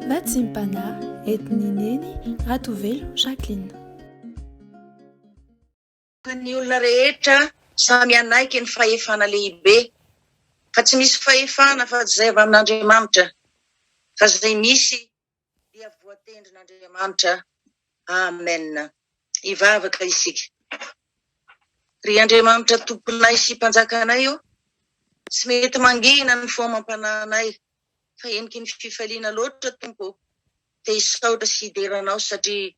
Vatsim-panahy entin'i Neny Ratovelo Jacqueline. Ny olona rehetra samy hanaiky ny fahefana lehibe, fa tsy misy fahefana afa-tsy izay avy amin'Andriamanitra, fa izay misy dia voatendrin'Andriamanitra. Amen. Hivavaka isika. Ry Andriamanitra Tomponay sy Mpanjakanay ô, tsy mety mangina ny fo amam-panahinay, fa heniky ny fifaliana loatra Tompo ô, te hisaotra sy hidera Anao satria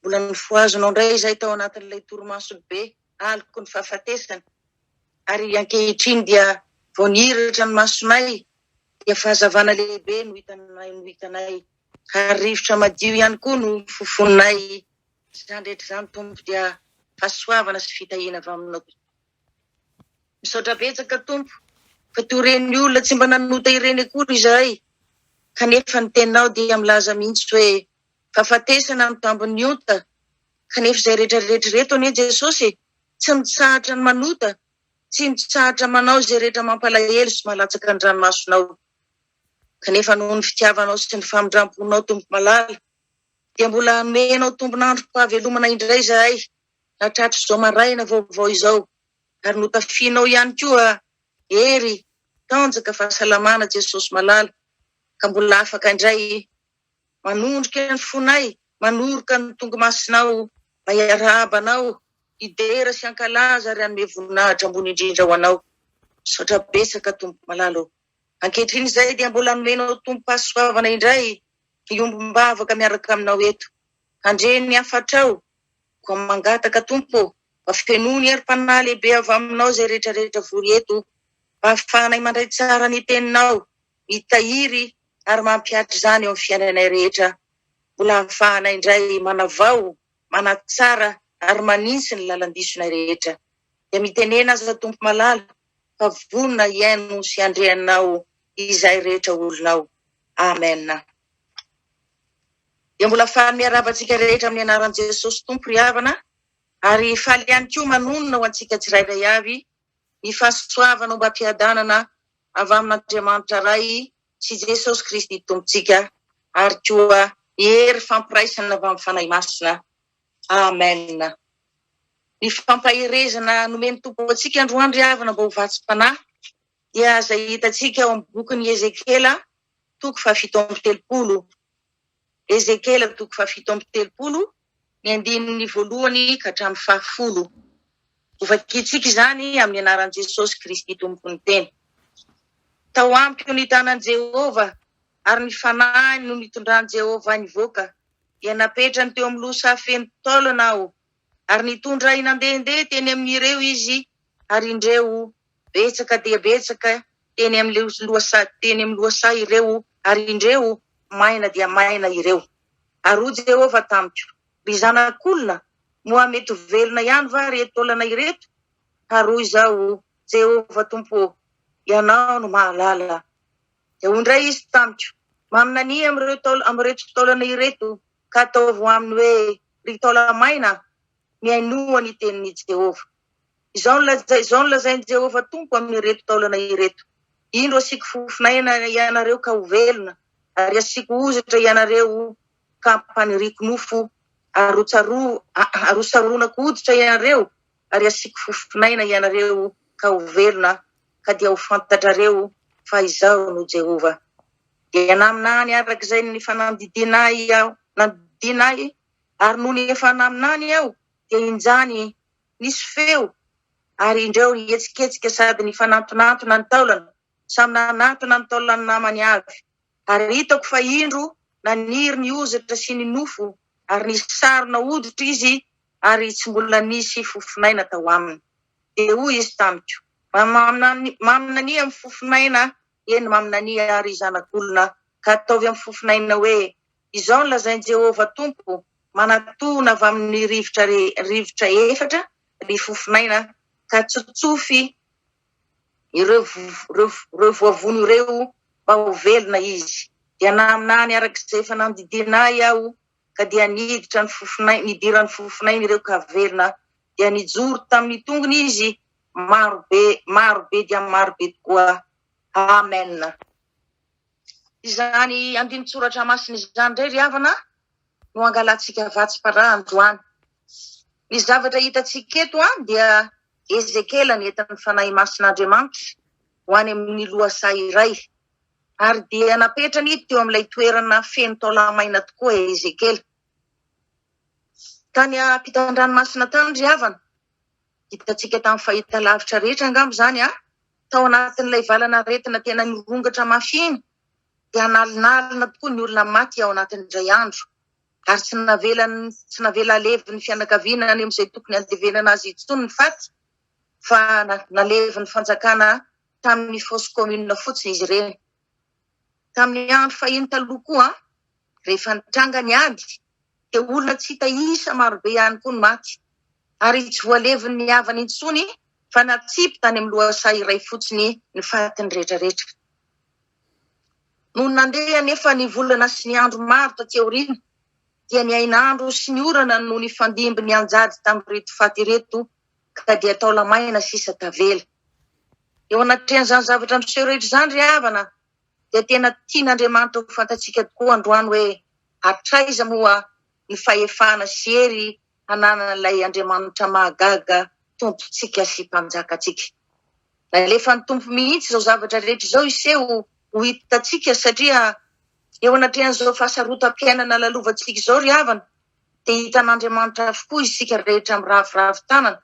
mbola nofohazonao indray izahay tao anatin'ilay torimaso be aloky ny fahafatesana, ary ankehitriny dia vao nihiratra ny masonay dia fahazavana lehibe no hitanay no hitanay ary rivotra madio ihany koa no fofoninay. Izany rehetra izany Tompo dia fahasoavana sy fitahiana avy aminao. Misaotra betsaka Tompo fa toy ireny olona tsy mba nanota ireny akory izahay kanefa ny teninao dia milaza mihitsy hoe fahafatesana no tambin'ny ota kanefa izay rehetra rehetra ireto anie Jesosy e tsy mitsahatra ny manota tsy mitsahatra manao izay rehetra mampalahelo sy mahalatsaka ny ranomasonao kanefa noho ny fitiavanao sy ny famindram-ponao Tompo malala dia mbola nomenao tombon'androm-pahavelomana indray izahay na tratr'izao maraina vaovao izao ary notafianao ihany koa hery, tanjaka, fahasalamana Jesosy malala ka mbola afaka indray manondrika ny fonay, manoroka ny tongomasinao mba hiarahaba anao, hidera sy hankalaza ary hanome voninahitra ambony indrindra ho anao. Misaotra betsaka Tompo malala ô. Ankehitriny izay dia mbola nomenao tombom-pahasoavana indray hiombom-bavaka miaraka aminao eto. Handre ny hafatrao, koa mangataka Tompo ô, mba fenoy ny herim-panahy lehibe avy aminao izay rehetra rehetra vory eto, mba hahafahanay mandray tsara ny teninao, mitahiry ary mampihatra izany eo amin'ny fiainanay rehetra. Mbola hahafahanay indray manavao, manatsara ary manintsy ny lalan-disonay rehetra. Dia mitenena aza Tompo malala fa vonona hihaino sy handre anao izahay rehetra olonao. Amen. Dia mbola faly miarahaba antsika rehetra amin'ny anaran'i Jesosy Tompo ry havana ary faly ihany koa manonona ho antsika tsirairay avy ny fahasoavana ombam-piadanana avy amin'Andriamanitra Ray sy Jesosy Kristy Tompontsika ary koa ny hery fampiraisana avy amin'ny Fanahy Masina. Amen. Ny fampaherezana nomen'ny Tompo antsika androany ry havana mba ho vatsim-panahy dia izay hitantsika ao amin'ny bokin'i Ezekiela toko fahafito amby telopolo. Ezekiela toko fahafito amby telopolo, ny andininy voalohany ka hatramin'ny fahafolo. Hovakintsika izany amin'ny anaran'i Jesosy Kristy Tompon'ny Teny. Tao amiko ny tanan'i Jehovah, ary ny fanahiny no nitondran'i Jehovah ahy nivoaka, dia napetrany teo amin'ny lohasaha feno taolana aho, ary nitondra ahy nandehandeha teny amin'ireo izy, ary indreo, betsaka dia betsaka teny amin'ny lohasaha teny amin'ny lohasaha ireo, ary indreo, maina dia maina ireo. Ary hoy Jehovah tamiko, Ry zanak'olona, moa mety ho velona ihany va ireto taolana ireto? Ary hoy izaho, Jehovah Tompo ô, Ianao no mahalala. Dia hoy indray Izy tamiko, Maminania amin'ireo taol amin'ireto taolana ireto, ka ataovy ho aminy hoe, Ry taola-maina, mihainoa ny tenin'i Jehovah. Izao no izao no lazain'i Jehovah Tompo amin'ireto taolana ireto, Indro asiako fofon'aina ianareo ka ho velona, ary asiako hozatra ianareo ka hampaniriako nofo, ary ho ary hosaronako hoditra ianareo, ary asiako fofon'aina ianareo ka ho velona, ka dia ho fantatrareo fa Izaho no Jehovah. Dia naminany araka izay nifanandidiana ahy aho, nandidiana ahy, ary nony efa naminany aho, dia injany nisy feo, ary indreo nihetsiketsika sady nifanantonantona ny taolana, samy nanatona ny taolan'ny namany avy. Ary hitako fa indro naniry ny hozatra sy ny nofo, ary nisarona hoditra izy, ary tsy mbola nisy fofon'aina tao aminy. Dia hoy izy tamiko, Maminania amin'ny fofon'aina, eny, maminania àry, zanak'olona, ka ataovy amin'ny fofon'aina hoe, Izao no lazain'i Jehovah Tompo, Manatona avy amin'ny rivotra rivotra efatra ry fofon'aina, ka tsotsofy ireo ireo voavono ireo mba ho velona izy. Dia naminany araka izay efa nandidiana ahy aho, ka dia niditra ny fofon'ainy, nidiran'ny fofon'ainy ireo ka velona. Dia nijoro tamin'ny tongony izy, maro be, maro be dia maro be tokoa. Amen. Izany andinin-tsoratra masina izany indray ry havana no angalantsika vatsim-panahy androany. Ny zavatra hitantsika eto dia Ezekiela nentin'ny Fanahy Masin'Andriamanitra ho any amin'ny lohasaha iray, ary dia napetrany teo amin'ilay toerana feno taola-maina tokoa Ezekiela. Tany ampitan-dranomasina tany ry havana, hitantsika tamin'ny fahitalavitra rehetra angamba izany an, tao anatin'ilay valan'aretina tena nirongatra mafy iny, dia analinalina tokoa ny olona maty ao anatin'ny indray andro, ary tsy navelan'ny tsy navela halevin'ny fianakaviana any amin'izay tokony handevenana azy intsony ny faty, fa nalevin'ny fanjakana tamin'ny fosse commune fotsiny izy ireny. Tamin'ny andro fahiny taloha koa, rehefa nitranga ny ady, dia olona tsy hita isa marobe ihany koa no maty, ary tsy voalevin'ny havany intsony fa natsipy tany amin'ny lohasaha iray fotsiny ny fatiny rehetrarehetra. Nony nandeha anefa ny volana sy ny andro maro taty aoriana, dia ny hainandro sy ny orana no nifandimby nianjady tamin'ireto faty ireto ka dia taola-maina sisa tavela. Eo anatrehan'izany zavatra miseho rehetra izany ry havana dia tena tian'Andriamanitra ho fantatsika tokoa androany hoe hatraiza moa ny fahefana sy hery hananan'ilay Andriamanitra mahagaga Tompontsika sy Mpanjakantsika. Nalefan'ny Tompo mihitsy izao zavatra rehetra izao hiseho ho hitantsika satria eo anatrehan'izao fahasarotam-piainana lalovantsika izao ry havana dia hitan'Andriamanitra avokoa isika rehetra miraviravy tanana,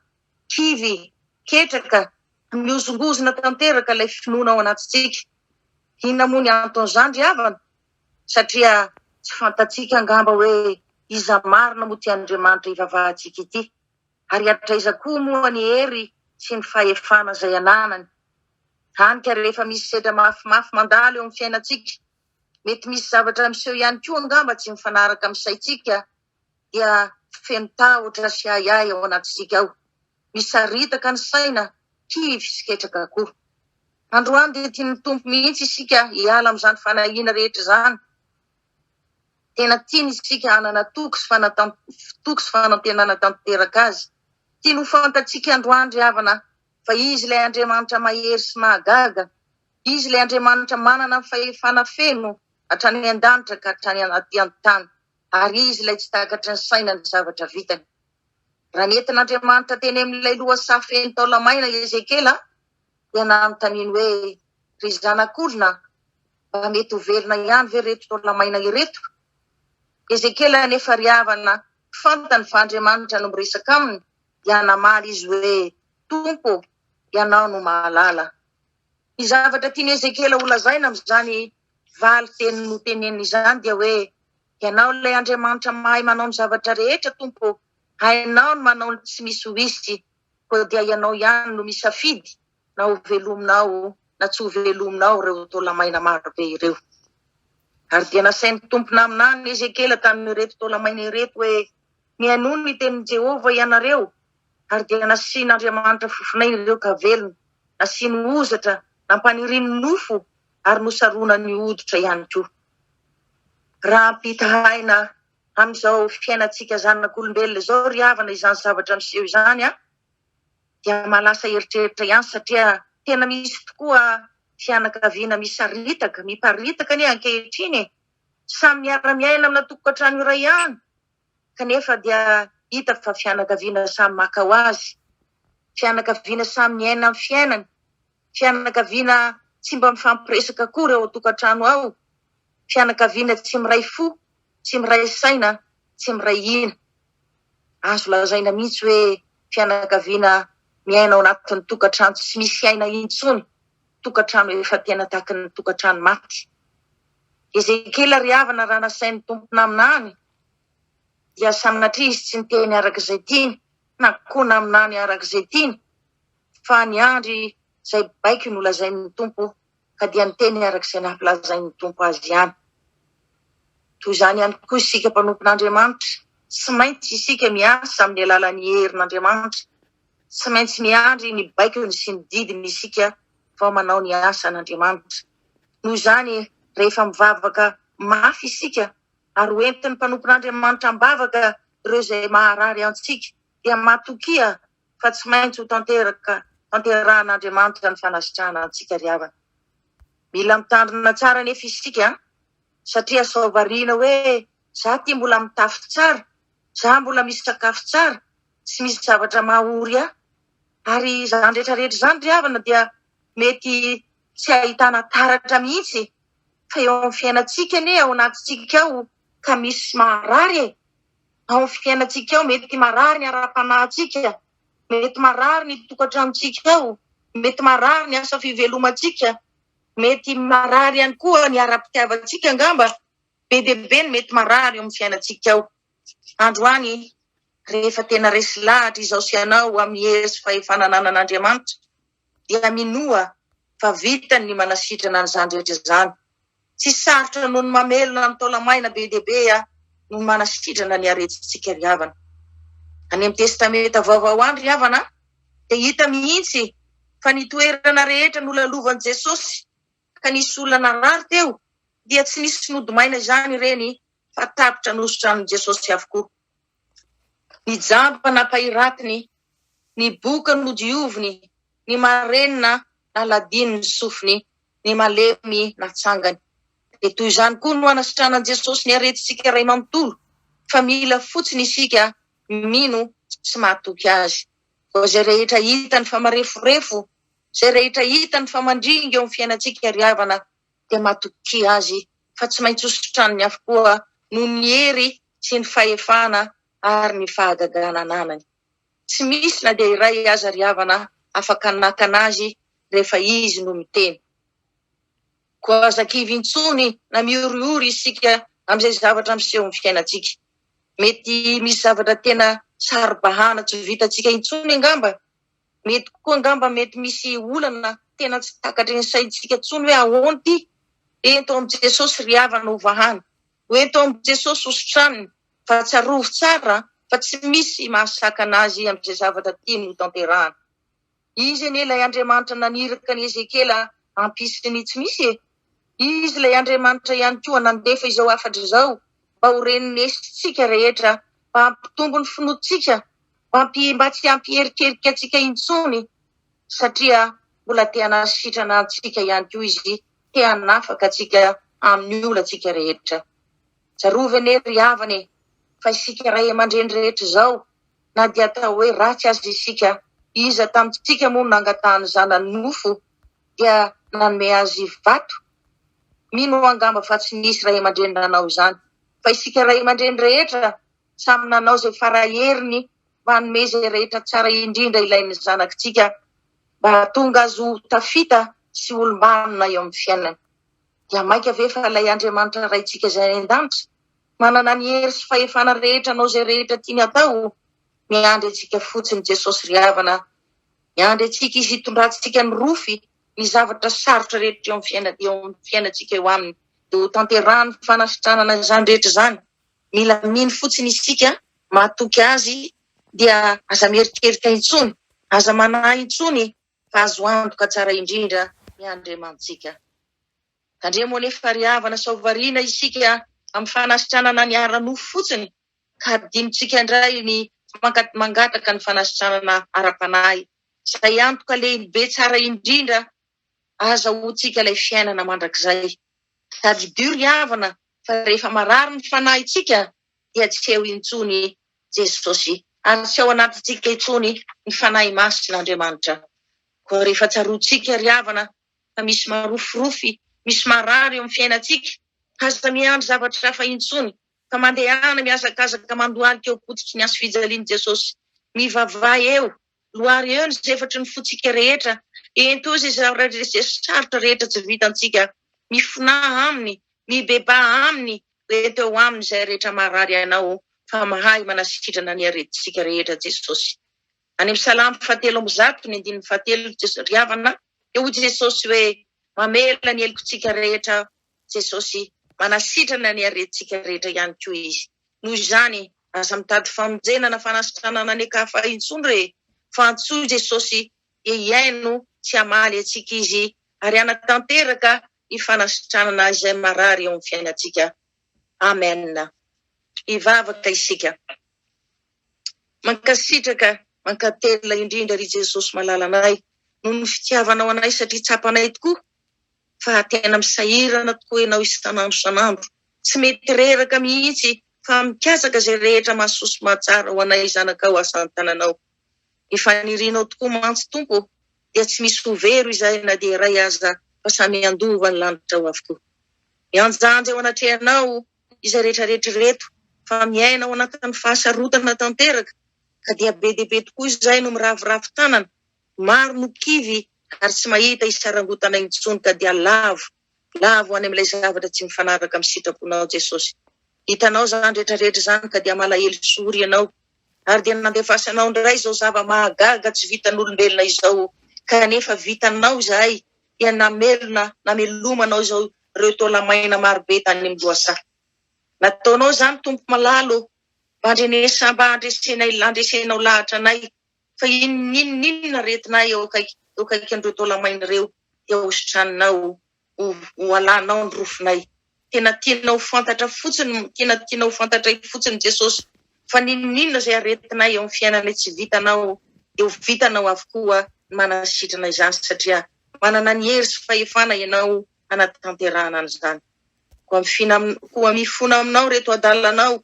kivy, ketraka, mihozongozona tanteraka ilay finoana ao anatintsika. Inona moa ny anton'izany ry havana? Satria tsy fantatsika angamba hoe iza marina moa ity Andriamanitra ivavahantsika ity, ary hatraiza koa moa ny hery sy ny fahefana izay ananany. Hany ka rehefa misy sedra mafimafy mandalo eo amin'ny fiainantsika, mety misy zavatra miseho ihany koa angamba tsy mifanaraka amin'ny saintsika, dia feno tahotra sy ahiahy ao anatintsika ao. Misaritaka ny saina, kivy sy ketraka koa. Androany dia tian'ny Tompo mihitsy isika hiala amin'izany fanahiana rehetra izany. Tena tiany isika hanana toky sy toky sy fanantenana tanteraka Azy. Tiany ho fantatsika androany ry havana fa Izy ilay Andriamanitra mahery sy mahagaga. Izy ilay Andriamanitra manana ny fahefana feno hatrany an-danitra ka hatrany aty an-tany. Ary Izy ilay tsy takatry ny saina ny zavatra vitany. Raha nentin'Andriamanitra teny amin'ilay lohasaha feno taola-maina i Ezekiela, dia nanontaniany hoe, Ry zanak'olona, mba mety ho velona ihany ve ireto taola-maina ireto? Ezekiela anefa ry havana, fantany fa Andriamanitra no miresaka aminy, dia namaly izy hoe, Tompo ô, Ianao no mahalala. Ny zavatra tian'i Ezekiela holazaina amin'izany valin-teny noteneniny izany dia hoe, Ianao ilay Andriamanitra mahay manao ny zavatra rehetra, Tompo ô, hainao ny manao ny tsy misy ho hisy, koa dia Ianao ihany no misafidy na ho velominao na tsy ho velominao ireo taola-maina marobe ireo. Ary dia nasain'ny Tompo naminany Ezekiela tamin'ireto taola-maina ireto hoe, Mihainoa ny tenin'i Jehovah ianareo, ary dia nasian'Andriamanitra fofonaina ireo ka velona, nasiany hozatra, nampaniriany nofo, ary nosaronany hoditra ihany koa. Raha ampitahaina amin'izao fiainantsika zanak'olombelona izao ry havana izany zavatra miseho izany an, dia mahalasa eritreritra ihany satria tena misy tokoa fianakaviana misaritaka, miparitaka anie ankehitriny e! Samy miara-miaina amina tokantrano iray ihany kanefa dia hita fa fianakaviana samy maka ho azy, fianakaviana samy miaina ny fiainany, fianakaviana tsy mba mifampiresaka akory ao an-tokantrano ao, fianakaviana tsy miray fo, tsy miray saina, tsy miray hina. Azo lazaina mihitsy hoe fianakaviana miaina ao anatin'ny tokantrano tsy misy aina intsony, tokantrano efa tena tahaky ny tokantrano maty. Ezekiela ry havana raha nasain'ny Tompo naminany dia sanatria izy tsy niteny araka izay tiany na koa naminany araka izay tiany fa niandry izay baiko nolazain'ny Tompo ka dia niteny araka izay nampilazain'ny Tompo azy ihany. Toy izany ihany koa isika mpanompon'Andriamanitra, tsy maintsy isika miasa amin'ny alalan'ny herin'Andriamanitra, tsy maintsy miandry ny baikony sy ny didiny isika vao manao ny asan'Andriamanitra. Noho izany, rehefa mivavaka mafy isika ary ho entin'ny mpanompon'Andriamanitra am-bavaka ireo izay maharary antsika, dia matokia fa tsy maintsy ho tanteraka, tanterahan'Andriamanitra ny fanasitrahana antsika ry havana. Mila mitandrina tsara anefa isika. Satria sao variana hoe za ty mbola mitafy tsara, za mbola misy sakafo tsara, tsy misy zavatra maha-ory ahy. Ary izany rehetra rehetra izany ry havana dia mety tsy ahitana taratra mihitsy fa eo amin'ny fiainantsika anie ao anatintsika ao ka misy maharary e! Ao amin'ny fiainantsika ao mety marary ny ara-panahintsika, mety marary ny tokantranontsika ao, mety marary ny asa fivelomantsika, mety marary ihany koa ny ara-pitiavantsika angamba, be dia be ny mety marary eo amin'ny fiainantsika ao. Androany, rehefa tena resy lahatra izao sy ianao amin'ny hery sy fahefana ananan'Andriamanitra, dia minoa fa vitany ny manasitrana an'izany rehetra izany. Tsy sarotra noho ny mamelona ny taola-maina be dia be no manasitrana ny aretintsika ry havana. Any amin'ny Testamenta Vaovao any ry havana dia hita mihitsy fa ny toerana rehetra nolalovan'i Jesosy ka nisy olona narary teo dia tsy nisy nody maina izany ireny fa tapitra nositranin'i Jesosy avokoa. Ny jamba nampahiratiny, ny boka nodioviny, ny marenina naladiny ny sofiny, ny malemy natsangany. Dia toy izany koa no hanasitranan'i Jesosy ny aretintsika iray manontolo, fa mila fotsiny isika mino sy mahatoky Azy. Koa izay rehetra hitany fa mareforefo, izay rehetra hitany fa mandringa eo amin'ny fiainantsika ry havana, dia matokia Azy fa tsy maintsy hositraniny avokoa noho ny hery sy ny fahefana ary ny fahagagana ananany. Tsy misy na dia iray aza ry havana afaka hanakana Azy rehefa Izy no miteny. Koa aza kivy intsony na mihorihoro isika amin'izay zavatra miseho amin'ny fiainantsika. Mety misy zavatra tena saro-bahana tsy vitantsika intsony angamba. Mety koa angamba mety misy olana tena tsy takatry ny saintsika intsony hoe ahoana ity? Ento amin'i Jesosy ry havana ho vahana. Ho ento amin'i Jesosy ho sitraniny fa tsarovy tsara fa tsy misy mahasakana Azy amin'izay zavatra tiany ho tanterahana. Izy anie ilay Andriamanitra naniraka an'i Ezekiela hampisy ny tsy misy e! Izy ilay Andriamanitra ihany koa nandefa izao hafatra izao mba ho renesintsika rehetra, mba hampitombo ny finoantsika, mba mba tsy hampierikerika antsika intsony, satria mbola te hanasitrana antsika ihany koa Izy, te hanafaka antsika amin'ny olantsika rehetra. Tsarovy anie ry havana e, fa isika ray aman-dreny rehetra izao, na dia atao hoe ratsy aza isika, iza tamintsika moa no nangatahan'ny zanany mofo dia nanome azy vato? Mino aho angamba fa tsy nisy ray aman-dreny nanao izany, fa isika ray aman-dreny rehetra samy nanao izay fara-heriny mba hanome izay rehetra tsara indrindra ilain'ny zanakitsika mba hahatonga azy ho tafita sy olom-banona eo amin'ny fiainany. Dia mainka ve fa ilay Andriamanitra Raintsika izay any an-danitra, manana ny hery sy fahefana rehetra hanao izay rehetra tiany hatao? Miandry antsika fotsiny Jesosy ry havana. Miandry antsika Izy hitondrantsika ny rofy, ny zavatra sarotra rehetra eo amin'ny fiaina, eo amin'ny fiainantsika eo Aminy. Dia ho tanterahany ny fanasitranana izany rehetra izany. Mila mino fotsiny isika, mahatoky Azy, dia aza mieritreritra intsony, aza manahy intsony fa azo antoka tsara indrindra ny Andriamanitsika. Tandremo anefa ry havana sao variana isika amin'ny fanasitranana ny ara-nofo fotsiny ka hadinontsika indray ny mangataka ny fanasitranana ara-panahy, izay antoka lehibe tsara indrindra ahazahoantsika ilay fiainana mandrakizay. Tadidio ry havana fa rehefa marary ny fanahintsika dia tsy eo intsony Jesosy ary tsy ao anatintsika intsony ny Fanahy Masin'Andriamanitra. Koa rehefa tsaroantsika ry havana fa misy marofirofy, misy marary eo amin'ny fiainantsika, aza miandry zavatra hafa intsony fa mandehana mihazakazaka mandohalika eo am-pototry ny hazofijalian'i Jesosy. Mivavaha eo, loary eo ny zefatry ny fontsika rehetra, ento eo izay zavatra izay sarotra rehetra tsy vitantsika. Mifonà Aminy, mibebaha Aminy, ento eo Aminy izay rehetra marary anao fa mahay manasitrana ny aretintsika rehetra Jesosy. Any amin'ny Salamo fahatelo 103 ny andininy fahatelo ry havana dia hoy Jesosy hoe mamela ny helokontsika rehetra Jesosy, manasitrana ny aretintsika rehetra ihany koa Izy. Noho izany, aza mitady famonjena na fanasitranana any an-kafa intsony re, fa antsoy Jesosy dia hihaino sy hamaly antsika Izy ary hanatanteraka ny fanasitranana izay marary eo amin'ny fiainantsika. Amen. Hivavaka isika. Mankasitraka, mankatelina indrindra ry Jesosy malalanay noho ny fitiavanao anay satria tsapanay tokoa fa tena misahirana tokoa ianao isan'andro isan'andro. Tsy mety reraka mihitsy fa mikatsaka izay rehetra mahasoa sy mahatsara ho anay zanakao asan-tananao. Ny fanirianao tokoa mantsy Tompo ô dia tsy misy ho vero izahay na dia iray aza fa samy handova ny lanitra ho avokoa. Mianjanja eo anatrehanao izay rehetra rehetra ireto fa miaina ao anatin'ny fahasarotana tanteraka ka dia be dia be tokoa izahay no miraviravy tanana, maro no kivy ary tsy mahita hisarangotana intsony ka dia lavo, lavo any amin'ilay zavatra tsy mifanaraka amin'ny sitraponao Jesosy. Hitanao izany rehetra rehetra izany ka dia malahelo sy ory ianao ary dia nandefasanao indray izao zava-mahagaga tsy vitan'olombelona izao kanefa vitanao izahay dia namelona namelomanao izao ireo taola-maina marobe tany amin'ny lohasaha. Nataonao izany Tompo malala ô, mba handrenesa mba handresenay handresenao lahatra anay fa inon'inon'inona aretinay eo akaiky eo akaikin'ireo taola-maina ireo dia hositraninao ho ho alanao ny rofinay. Tena tianao ho fantatra fotsiny tena tianao ho fantatray fotsiny Jesosy fa n'inon'inona izay aretinay eo amin'ny fiainanay tsy vitanao dia ho vitanao avokoa ny manasitrana izany satria manana ny hery sy fahefana ianao hanatanterahana an'izany. Koa mifina koa mifona aminao reto adalanao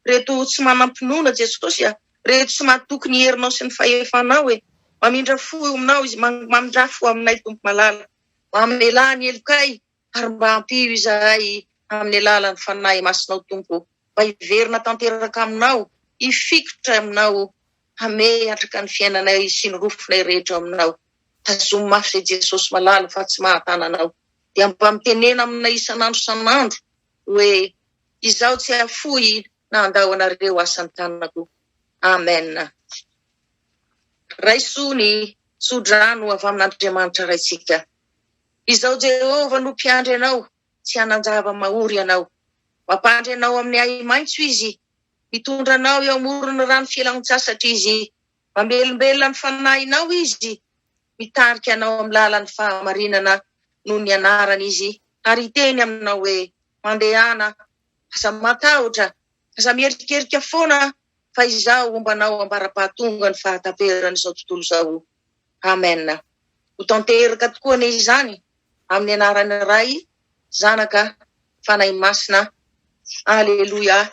reto tsy manam-pinoana Jesosy a, reto tsy matoky ny herinao sy ny fahefanao e. Mamindra fo eo aminao izy, mamindra fo aminay Tompo malala. Mamelà ny helokay ary mba ampio izahay amin'ny alalan'ny Fanahy Masinao Tompo mba hiverina tanteraka aminao, hifikitra aminao, hametraka ny fiainanay sy ny rofinay rehetra ao aminao. Tazomy mafy izay Jesosy malala fa tsy mahatana anao. Dia mba mitenena aminay isan'andro isan'andro hoe izaho tsy hahafoy na handao anareo asan'ny tanako. Amen. Raiso ny tsodrano avy amin'Andriamanitra Raintsika. Izaho Jehovah no mpiandry anao, tsy hanan-java-mahory ianao. Mampandry anao amin'ny ahi-maitso Izy, mitondra anao eo amoron'ny rano fialan-tsasatra Izy, mamelombelona ny fanahinao Izy, mitarika anao amin'ny lalan'ny fahamarinana noho ny anarany Izy, ary hiteny aminao hoe, Mandehana, aza matahotra, aza miherikerika foana, fa Izaho homba anao ambara-pahatonga ny fahataperan'izao tontolo izao. Amen. Ho tanteraka tokoa anie izany amin'ny anaran'ny Ray, Zanaka, Fanahy Masina. Aleloia.